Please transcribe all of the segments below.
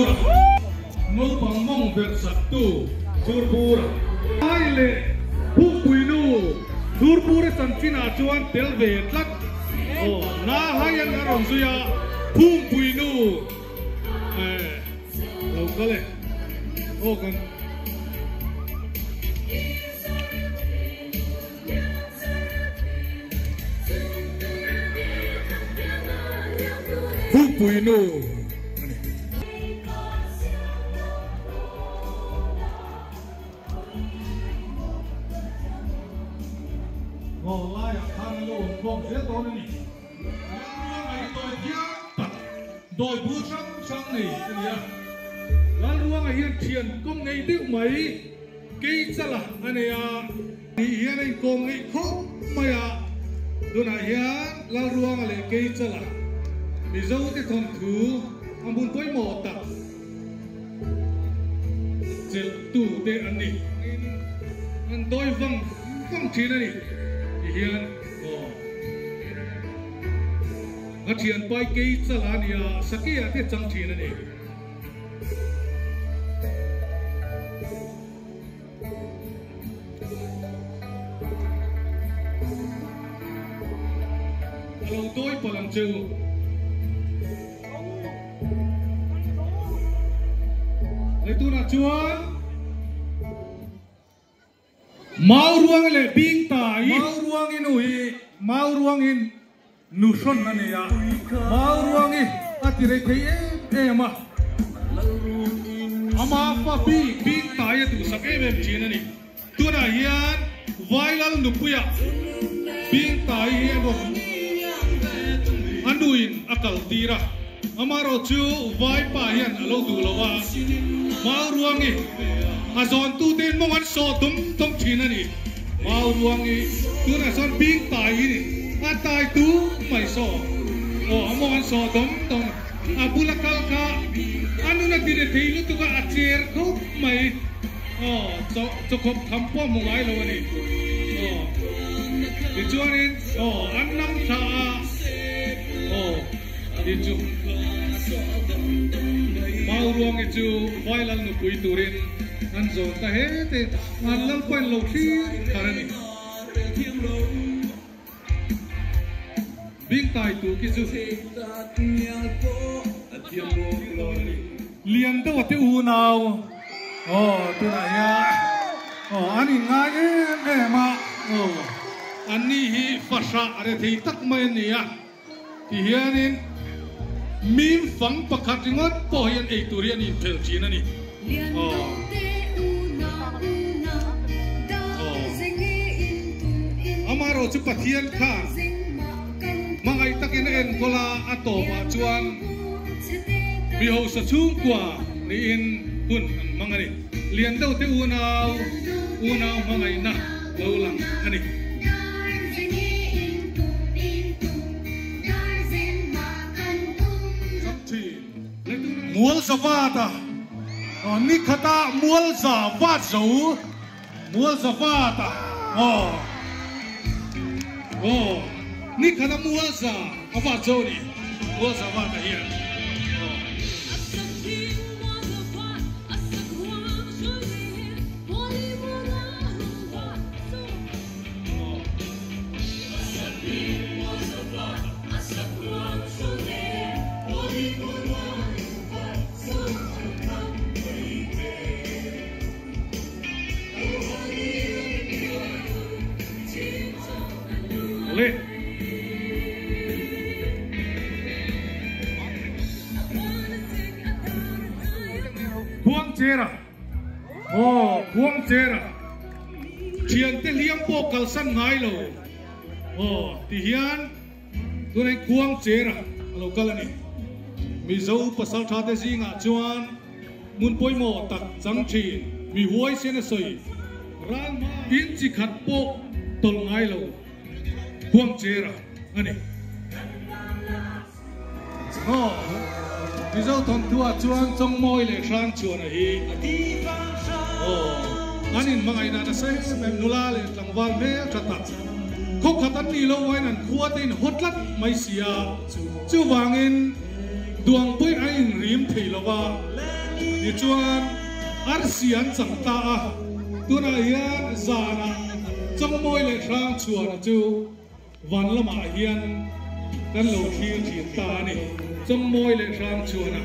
Surbura. Naupang mawng verh saktu Surbura. Ai leh Pukpuinu Surbura chanchinah chuan tel ve tlat. Aw, na haian a rawn zui a, Phungpuinu eh lo kal e. Aw kan. Phungpui nu a ni. Aw laiah khan a lo awm khawm zel dawn a ni. Lalruang a intawi thiam tak, dawi bur hrang hrang nei a ni a. Lalruanga hian thian kawng ngei deuh mai. Kei chala a nei a. Ni hian a inkawm ngeih khawp mai a, tunah hian Lalruanga leh Kei chala Mizo te thawnthu a hmun pawimawh tak chelh tu te an ni. An dawi vang vang thin a ni ti hian aw a thianpai Kei chala a nia Sakeia te chang thin a ni. A lo dawi palh ang che u. Lei tunah chuan Mau ruang leh bing ta i. Mau ruang i nu hi mau ruang in nu hrawn a nei a. Mau ruang i a ti rei thei em em a. Ama fa bik bing ta i a duhsak em em thin a ni. Tunah hian Vailal nupuia bing ta i hi a rawn a nuin a kal tir a. Amaherawhchu Vaipa hian a lo duh lo a, Mau ruangi a zawntute mawng an sawh dum dum thin a ni. Mau ruangi tunah chuan bing tai hi ni, a tai tu mai saw aw a mawng an sawh dum dum a bula kal kha a nun a ti thei lutuk a, a cher khawp mai aw chaw chawkhawp tham pawh hmu ngai lo a ni aw tichuanin aw an nam thla a aw. Ni chu Mau ruangi chu Vailal nupui turin an zawn ta he te an Lalpain lo thlir thar a ni. Bing tai tu khi chu Lian deuh a te unau aw tunah hian aw an inngai em em a aw an ni hi fahrah a rethei tak mai an ni a. Ti hianin mim fang pakhat ringawt pawh hian ei tur hi an inphelh thin a ni. Amaherawh chu Pathian khan hmangaih takin a enkawl a, a tawpah chuan mi hausa chhungkua niin hun an hmang a ni. Lian deuh te unau, unau hmangaihna lo lang a ni. Mual za vat a, ni khata mual za vat zo, mual za vat a, aw, aw, ni khata mual za a vat zo a ni, mual za vat ah hian, aw. Le. Khuangchera. Aw, Khuangchera. Thiante hliam pawh kalsan ngai lo. Aw, ti hian tunah Khuangchera a lo kal a ni. Mizo pasal tha te zingah chuan hmun pawimawh tak chang thin mi huaisen a sawi. Ralhma in chi khat pawh tawlh ngai lo Khuangchera a ni. Aw, Mizo thawnthuah chuan Chawngmawi leh Hrangchhuana hi aw an inhmangaihna nasa em em nula leh tlangval hmel tha tak khawkhat an nih loh uain an khua te in haw tlat mai si a, chuvangin Duangpui a inrim thei lo va. Tichuan arsi an chang ta a, tunah hian zanah Chawngmawi leh Hrangchhuana chu van lamah hian kan lo thlir thin ta a ni. Chawngmawi leh Hrangchhuana.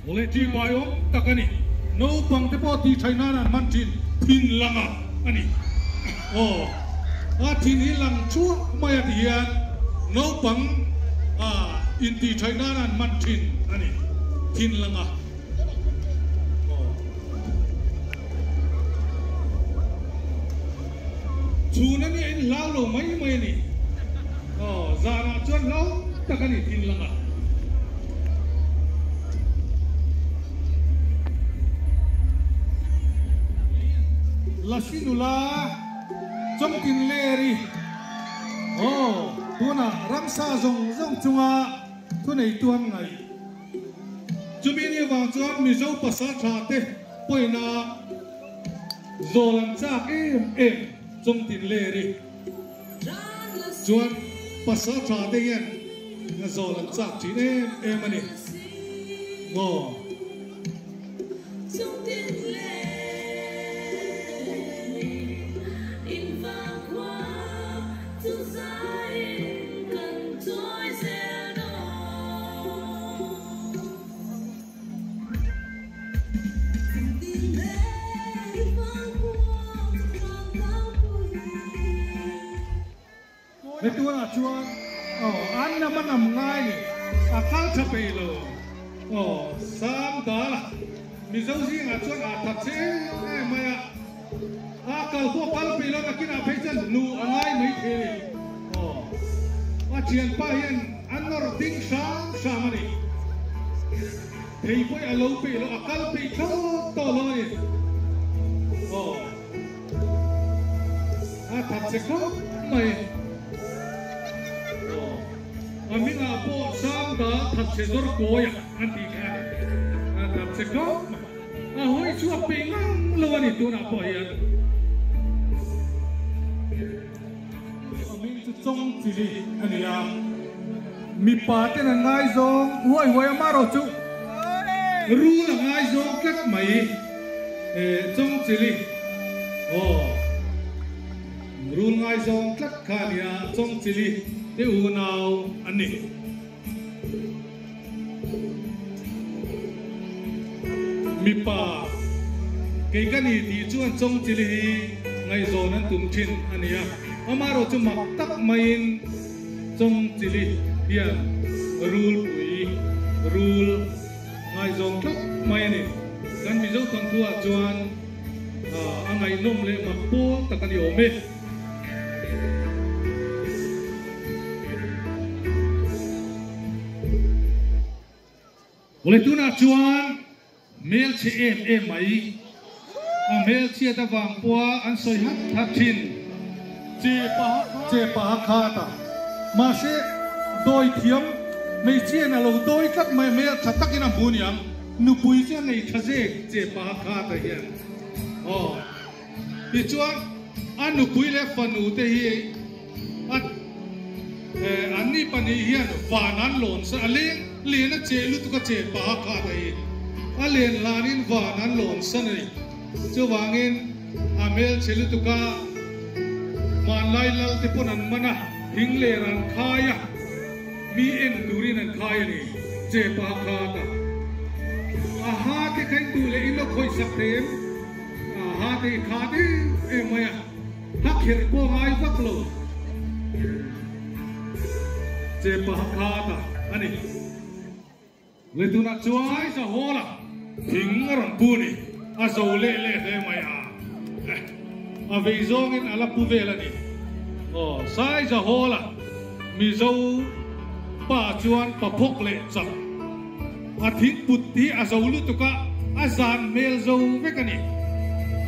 Awle tih mai awm tak a ni. Naupang te pawh tih thaih nan an hman thin thin lang a a ni. Aw a thin hi lang thuah mai a ti hian naupang a intih thaih nan an hman thin a ni thin lang a. Aw. Chhun a nia in hlau lo mai mai a ni. Aw, zanah chuan hlau tak a ni thin lang a. Lasi nula Chawngtin Leri, aw, tunah ramsa zawng zawng chunga thuneitu an ngaih. Chumi ni avang chuan Mizo pasal tha te pawina zawl an chak em em Chawngtin Leri chuan pasal tha te hian zawl an chak thin em em a ni maw. He tunah chuan aw an nam a nam ngai ni a kal tha peih lo aw Sam dal a Mizo zingah chuan a that che em em mai a a kal pawh kal peih lo nakinah phei chuan hnu a ngai mai thei a ni aw a thianpa hian a nawr ding hram hram a ni thei pawh a lo peih lo a kal peih thlawt tawh lo a ni aw. A that che khawp mai. Aw, a hmingah pawh Sangda that che zawr kawi a an tih kha a ni. A that che khawp mai. A hawi chhuak peih ngang lo a ni tunah pawh hian. A hming chu Chawng Chili a ni a, mipa ten an ngaizawng huai huai a, marawh chu rul a ngaizawng tlat mai. Chawng Chili aw rul ngaizawng tlat kha a nia, Chawng Chili te unau an ni. Mipa kei ka ni tih chuan Chawng Chili hi ngaihzawn an tum thin a ni a, amaherawh chu mak tak maiin Chawng Chili hian rulpui rul Ngaihzawng tlat mai a ni. Kan Mizo thawnthuah chuan a ngaihnawm leh mak pawl tak a ni awm e. Awle tunah chuan hmelchhe em em mai, a hmelchhiat avang pawha an sawi hat hat thin. Che paha khat a, mahse dawi thiam hmeichhiain a lo dawi tlat mai hmel tha takin a hmu niang, nupui chu a nei tha zek che paha khat ah hian aw tichuan a nupui leh fanu te hi a an ni pahnih hian van an lawn sa a leng len a che lutuk a che paha khat ah hi a len hlanin van an lawn san a ni chuvangin A hmelchhe lutuk a, hmanlai lal te pawn an man a, thing ler an khai a, mi en turin an khai a ni, che pa khat a. A ha te kha in duh leh in lo khawih sak thei em? A ha te i khat em em mai a, ha kherh pawh ngai vak lo, che pa khat a a ni. Le tunah chuan Saisa Hall a thing a rawn pu ni, a zo leh leh hle mai a, a vei zawngin a la pu vel a ni. Aw, Saisa Hall a Mizo pa chuan pa phawk leh chak a thing put hi a zo lutuk a, a zan hmel zo vek a ni.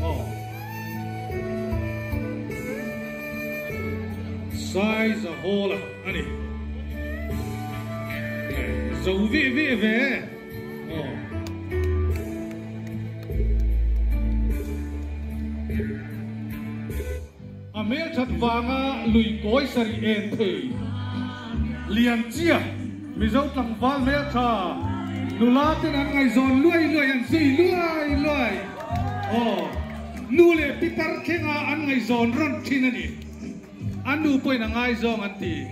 Aw, Saisa Hall a a ni. Zo veh veh ve aw. hmelthat vanga lui kawi sarih en thei Lianchia, Mizo tlangval hmeltha nula ten an ngaihzawn luai luai an zui luai luai. Aw, nu leh pitar thlenga an ngaihzawn rawn thin a ni. A nu pawhin a ngaizawng an ti.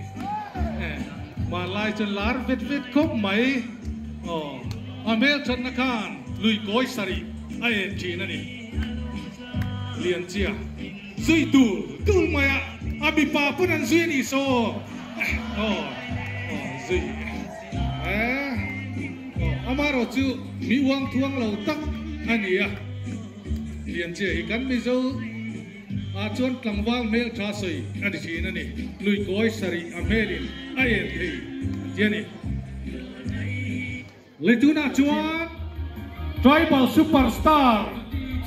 Hmanlai chuan lar vet vet khawp mai. Aw, a hmelthatna khan lui kawi sarih a en thin a ni. Lianchia zui dul dul mai a, a mipa pawn an zui a nih saw. Aw, aw, zui e. Aw, amaherawh chu mi uang thuang lo tak a ni a. Lianchia hi kan Mizo. Ah chuan tlangval hmeltha sawi a ni thin a ni. Luikawi sarih a hmelin a en thei an ti a ni. Leitunah chuan Tribal Superstar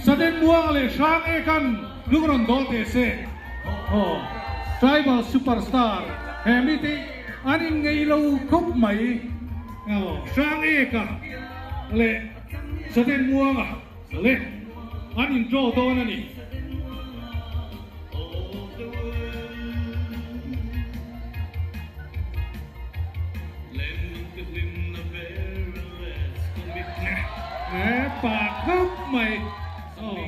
Saden Muang leh Hrang Ekan lung rawn dawl teh se. Aw, Tribal Superstar he mite an inngei lo khawp mai. Aw, Hrang Eka leh Saden Muanga. Le, an in draw dawn a ni. He pa khawp mai. Aw.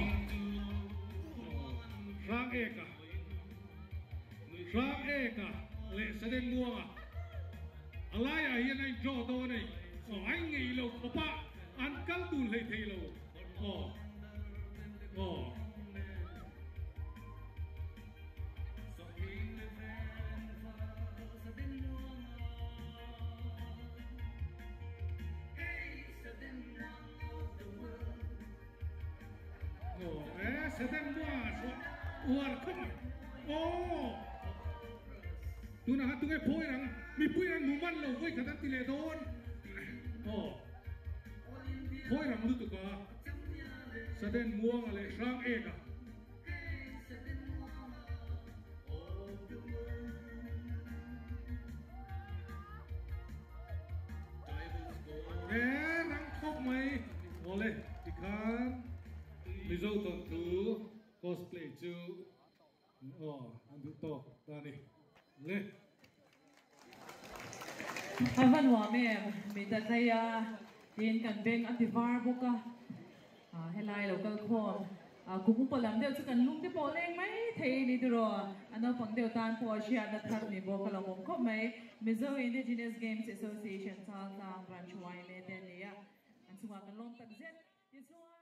Hrang eka. Hrang eka leh Saden Muanga. A laiah hian a in draw dawn a ni. Aw, a inngei lo khawp a. An kal dun hlei thei lo aw aw. Aw e Satan mua chuan uar khawp mai aw. Tunah khan tunge phawi rang mipui an hmu man lo vawi khat an ti leh dawn aw. Khawi rang lutuk a, Saden Muanga leh Hrang Eka. He rang khawp mai awle tikhan Mizo thawnthu cosplay chu aw an duh tawk ta a ni le. A va nuam em, mi ta tlei a, tiin kan beng a ti var bawk a, helai lo kal khawm kum upa lam deuh chu kan lung te pawh leng mai thei a ni tiraw, a naupang deuh tan pawh a hriatna thar ni bawk a lo awm khawp mai. Mizo Indigenous Games Association Chaltlang Branch YMA te an ni a, an chungah kan lawm tak zet. Tichuan.